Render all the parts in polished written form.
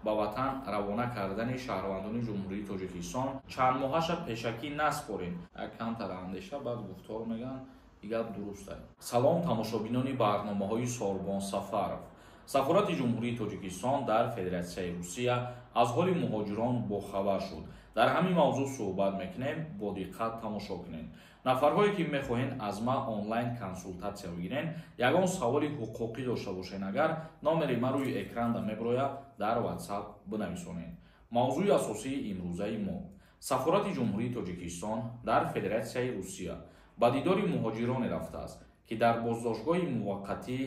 ба ватан равона кардани шаҳрвандони Ҷумҳурии Тоҷикистон чанд моҳаша пешакӣ наспорем. Як камтар андеша, баъд гуфтор мегӯянд, и гап дуруст аст. Салом, тамошобинони барномаҳои Сорбон Сафаров. Сафорати Ҷумҳурии Тоҷикистон дар Федератсияи Русия аз ҳоли муҳоҷирон бохабар шуд. Дар ҳамин мавзӯъ суҳбат мекунем, бо диққат тамошо кунед. Нафарҳое ки мехоҳед аз ман онлайн консултатсия бигирен, ягон саволи ҳуқуқӣ дошта бошед, агар номери ман рӯи экранда мебирояд, дар WhatsApp бинависонед. Мавзӯи асосии имрӯзаи мо: Сафорати Ҷумҳурии Тоҷикистон дар Федератсияи Русия ба дидори муҳоҷироне рафтааст, ки дар боздоштгоҳи муваққатии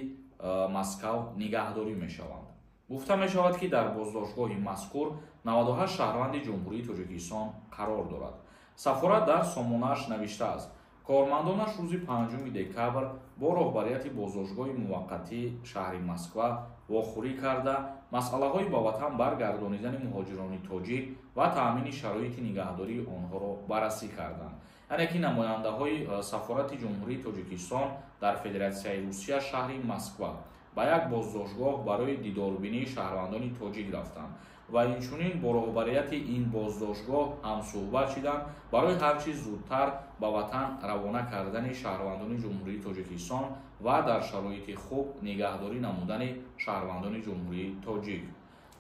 Москав нигаҳдорӣ мешаванд. Гуфта мешавад, ки дар боздоштгоҳи мазкур 98 шаҳрванди Ҷумҳурии Тоҷикистон қарор дорад. Сафорат дар сомонааш навиштааст, кормандонаш рӯзи 5 декабр бо роҳбарияти боздоштгоҳи муваққатии шаҳри Москва вохӯрӣ карда, масъалаҳои ба ватан баргардонидани муҳоҷирони тоҷик ва таъмини шароити нигаҳдории онҳоро баррасӣ карданд. Яъне ки намояндаҳои Сафорати Ҷумҳурии Тоҷикистон дар Федератсияи Русия, шаҳри Москва, ба як боздоштгоҳ барои дидорбинии шаҳрвандони тоҷик рафтанд ва инчунин бо роҳбарияти ин боздоштгоҳ ҳамсӯҳбат шиданд барои ҳарчи зудтар ба ватан равона кардани шаҳрвандони Ҷумҳурии Тоҷикистон ва дар шароити хуб нигаҳдорӣ намудани шаҳрвандони Ҷумҳурии Тоҷик.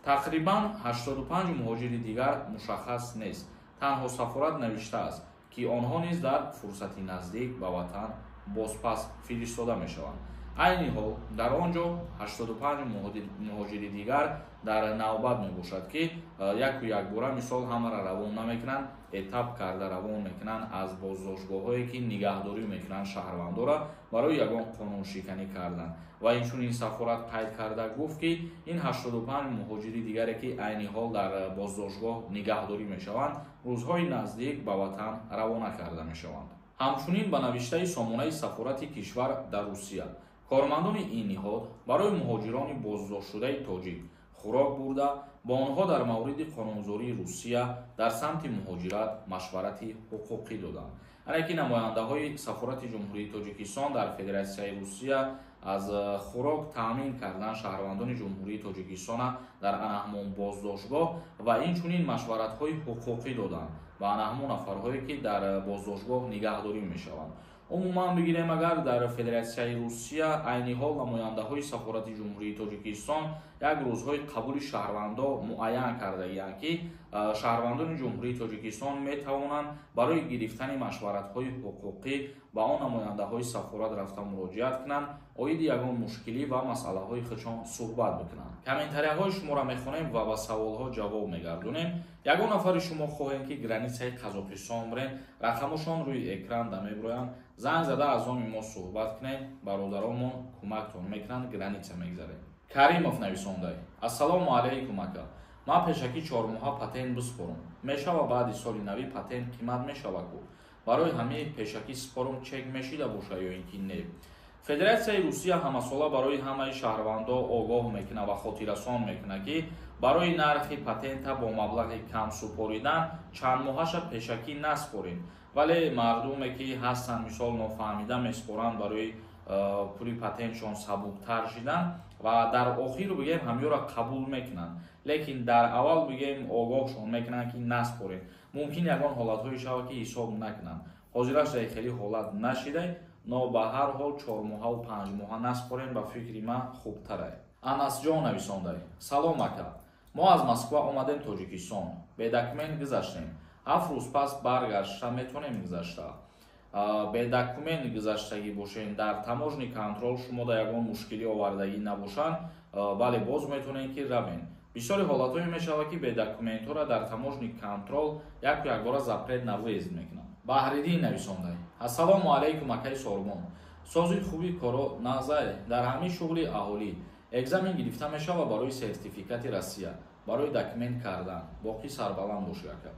Тақрибан 85 муҳоҷири дигар мушаххас нест. Танҳо сафорат навиштааст, ки онҳо низ дар фурсати наздик ба ватан бозпас фиристода мешаванд. Айни ҳол дар он ҷо 85 муҳоҷири дигар дар навбат мебошад, ки яку якбора мисол ҳамаро равон намекунанд, этап карда равон мекунанд аз боздоштгоҳҳое, ки нигаҳдорӣ мекунанд шаҳрвандора барои ягон қонуншиканӣ кардан. Ва инчунин сафорат қайд карда гуфт, ки ин 85 муҳоҷири дигаре, ки айни ҳол дар боздоштгоҳ нигаҳдорӣ мешаванд, рӯзҳои наздик ба ватан равона карда мешаванд. Ҳамчунин ба навиштаи сомонаи сафорати кишвар дар Русия, кормандони ин ниҳод барои муҳоҷирони боздоштшудаи тоҷик хӯрок бурда, бо онҳо дар мавриди қонунгузории Русия дар самти муҳоҷират машварати ҳуқуқӣ доданд. Яъне ки намояндаҳои Сафорати Ҷумҳурии Тоҷикистон дар Федератсияи Русия аз хӯрок таъмин кардан шаҳрвандони Ҷумҳурии Тоҷикистона дар анаҳмон боздоштгоҳ ва инчунин машваратҳои ҳуқуқӣ доданд ба анаҳмон нафарҳое, ки дар боздоштгоҳ нигаҳдорӣ мешаванд. Умуман бигирем, агар дар Федератсияи Русия айни ҳол намояндаҳои Сафорати Ҷумҳурии Тоҷикистон як рӯзҳои қабули шаҳрвандо муайян кардагианд, ки шаҳрвандони Ҷумҳурии Тоҷикистон метавонанд барои гирифтани машваратҳои ҳуқуқӣ ба он намояндаҳои сафорат рафта муроҷиат кунанд, оиди ягон мушкилӣ ва масъалаҳои худшон суҳбат бикунанд. Комментарияҳои шуморо мехонем ва ба саволҳо ҷавоб мегардонем. Ягон нафари шумо хоҳем, ки границаи Қазоқистон бирен, рақамошон рӯи экранда мебироянд, занг зада аз номи мо суҳбат кунед, бародаронмон кӯмактон мекунанд, граница мегзарем. Каримов нависондай: Ассалому алайкум, ака, ман пешакӣ 4 моҳа патент биспорам мешава? Баъди соли навӣ патент қимат мешава ку, барои ҳамаи пешакӣ спорум чек мешида боша ё ин ки не? Федератсияи Русия ҳамасола барои ҳамаи шаҳрвандо огоҳ мекунад ва хотиррасон мекунад, ки барои нархи патента бо маблағи кам супоридан чанд моҳаша пешакӣ наспоред. Вале мардуме ки ҳастанд, мисол, нофаҳмида меспоранд барои пули патентшон сабуктар шидан ва дар охир бигем ҳамёро қабул мекунанд, лекин дар аввал бигем огоҳшон мекунанд, ки наспоред. Мумкин ягон ҳолатҳое шавад, ки ҳисоб накунанд. Ҳозираш дар хеле ҳолат нашидай, но ба ҳар ҳол 4 моҳаву 5 моҳа наспорем, ба фикри ман хубтарай. Анасҷон нависондай: Салом, ака, мо аз Москва омадем Тоҷикистон, бе документ гузаштем, 7 рӯз пас баргашта метонем? Гузашта бе документ гузаштагӣ бошен, дар таможенный контроль шумо дар ягон мушкилӣ овардагӣ набошанд, бале, боз метонем, ки равем. Бисёри ҳолатҳое мешавад, ки бе документҳоро дар таможенный контроль яку якбора запрет на выезд мекунанд. Баҳриддин нависондай: Ассалому алайкум, акаи Сорбон, сози хуби коро назай. Дар ҳамин шуғли аҳолӣ экзамен гирифта мешавад барои сертификати Россия, барои документ кардан? Боқӣ сарбаланд бошӣ, ака.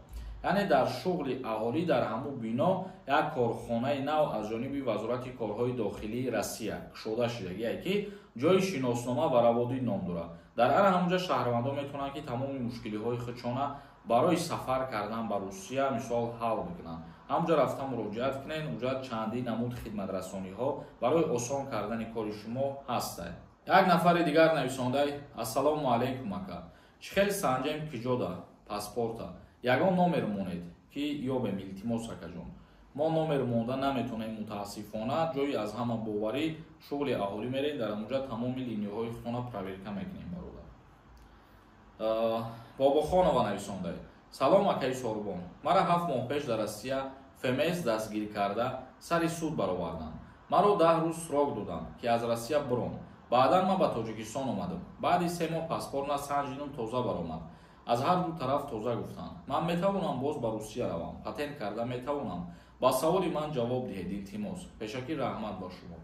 Яъне дар шуғли аҳолӣ дар ҳамун бино як корхонаи нав аз ҷониби Вазорати корҳои дохилии Россия кушода шудагие, ки ҷои шиноснома ва раводид ном дорад. Дар ана ҳамунҷа шаҳрвандон метавонанд, ки тамоми мушкилиҳои худшона барои сафар кардан ба Русия мисол ҳал бикунанд. Ҳамунҷа рафта муроҷиат кунед, унҷа чандин намуд хидматрасониҳо барои осон кардани кори шумо ҳастанд. Як нафари дигар нависондай: Ассалому алайкум, ака. Чӣ хел санҷем киҷода паспорта? Ягон номер монед, ки ёбем, илтимос, акаҷон. Мо номер монда наметонем, мутаассифона. Ҷои аз ҳама боварӣ шуғли аҳолӣ мерем, дар ҳамуҷа тамоми линияҳои худтона проверка мекунем, бародар. Бобохонова нависонда: салом, акаи Сорбон, мара 7 моҳ пеш дар Россия ФМС дастгир карда, сари суд бароварданд. Маро 10 рӯз срок доданд, ки аз Россия биром. Баъдан ман ба Тоҷикистон омадам. Баъди 3 моҳ паспорт насанҷидам, тоза баромад. Аз ҳар ду тараф тоза гуфтанд. Ман метавонам боз ба Русия равам? Патент карда метавонам? Ба саволи ман ҷавоб диҳед, илтимос. Пешакӣ раҳмат ба шумо.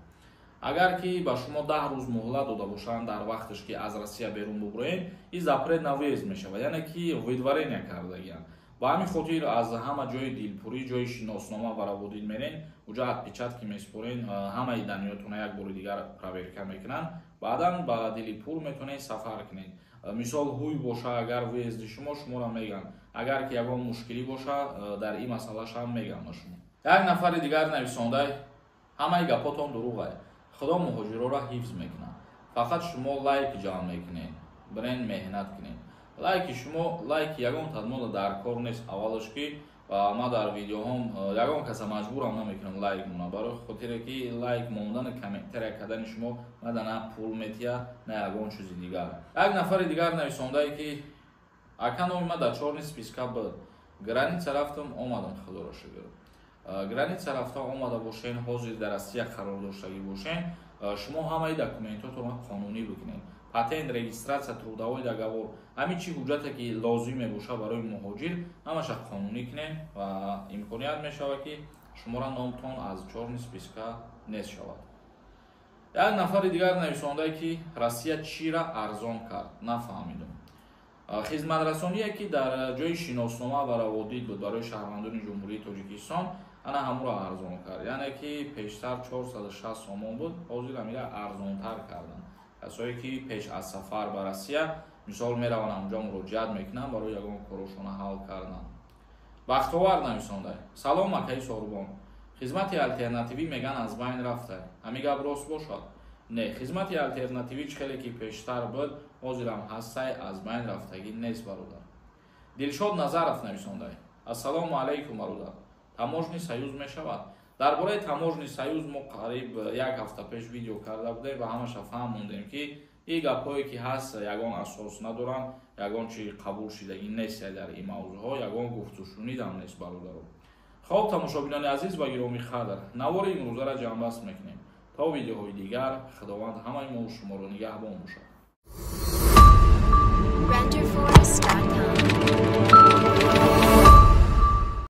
Агар ки ба шумо 10 рӯз муҳлат дода бошанд, дар вақташ ки аз Россия берун бубуроед, и запрет на въезд мешавад, яъне ки выдворение кардагианд. Ба ҳамин хотир аз ҳама ҷои дилпурӣ, ҷои шиноснома ва раводид мерен, уҷа отпечатки меспорен, ҳамаи данныетона як бори дигар проверка мекунанд, баъдан ба дили пур метавонед сафар кунед. Мисол, ҳуй боша агар въезди шумо, шуморо мегӯянд. Агар ки ягон мушкилӣ боша дар ин масъалашам, мегӯям ба шумо. Як нафари дигар нависондай: ҳамаи гапотон дурӯғай, Худо муҳоҷироро ҳифз мекунад, фақат шумо лайк ҷамъ мекунед, бирен меҳнат кунед. Лайки шумо, лайки ягон тадмода дар кор нест. Аввалаш ки ма дар видеоҳом ягон каса маҷбурам намекунам лайк монам, барои хотире ки лайк мондану комментария кардани шумо мада на пул метиҳад, на ягон чизи дигар. Як нафари дигар нависондае ки ака, номи ма дар чёрный списка буд, граница рафтам, омадам, Худоро шукр. Граница рафта омада бошен, ҳозир дар Россия қарор доштагӣ бошен, шумо ҳамаи документотонро қонунӣ бикунед: патент, регистрация, трудовой договор, ҳамин чи ҳуҷҷате ки лозим мебошад барои муҳоҷир, ҳамаша қонунӣ кунем ва имконият мешавад, ки шуморо номтон аз чёрный списка нест шавад. Як нафари дигар нависондае ки Россия чира арзон кард, нафаҳмидум. Хизматрасоние ки дар ҷои шиноснома ва раводид буд барои шаҳрвандони Ҷумҳурии Тоҷикистон, ана ҳамуро арзон кард. Яъне ки пештар 460 сомон буд, ҳозир ҳамира арзонтар карданд. Касое ки пеш аз сафар ба Россия, мисол, мераванд, ҳамҷо муроҷиат мекунанд барои ягон корошона ҳал кардан. Бахтовар нависонда: салом, акаи Сорбон, хизмати алтернативӣ меган аз байн рафта, ҳамин гап рост бошад? Не, хизмати алтернативӣ чӣ хеле ки пештар буд, ҳозирам ҳастай, аз байн рафтагӣ нест, бародар. Дилшод Назаров нависонда: ассалому алайкум, бародар, таможенный союз мешавад? Дар бораи таможенный союз мо қариб як ҳафта пеш видео карда будем ва ҳамаша фаҳмондем, ки ин гапҳое ки ҳаст, ягон асос надоранд, ягон чи қабул шидагӣ нест дар ин мавзӯъҳо, ягон гуфтушунидам нест, бародаро. Хоб, тамошобинони азиз ва гиромӣ қадр, навори имрӯзаро ҷамъбаст мекунем. То видеоҳои дигар Худованд ҳамаи мо шуморо нигаҳбон бошад. Render Forest.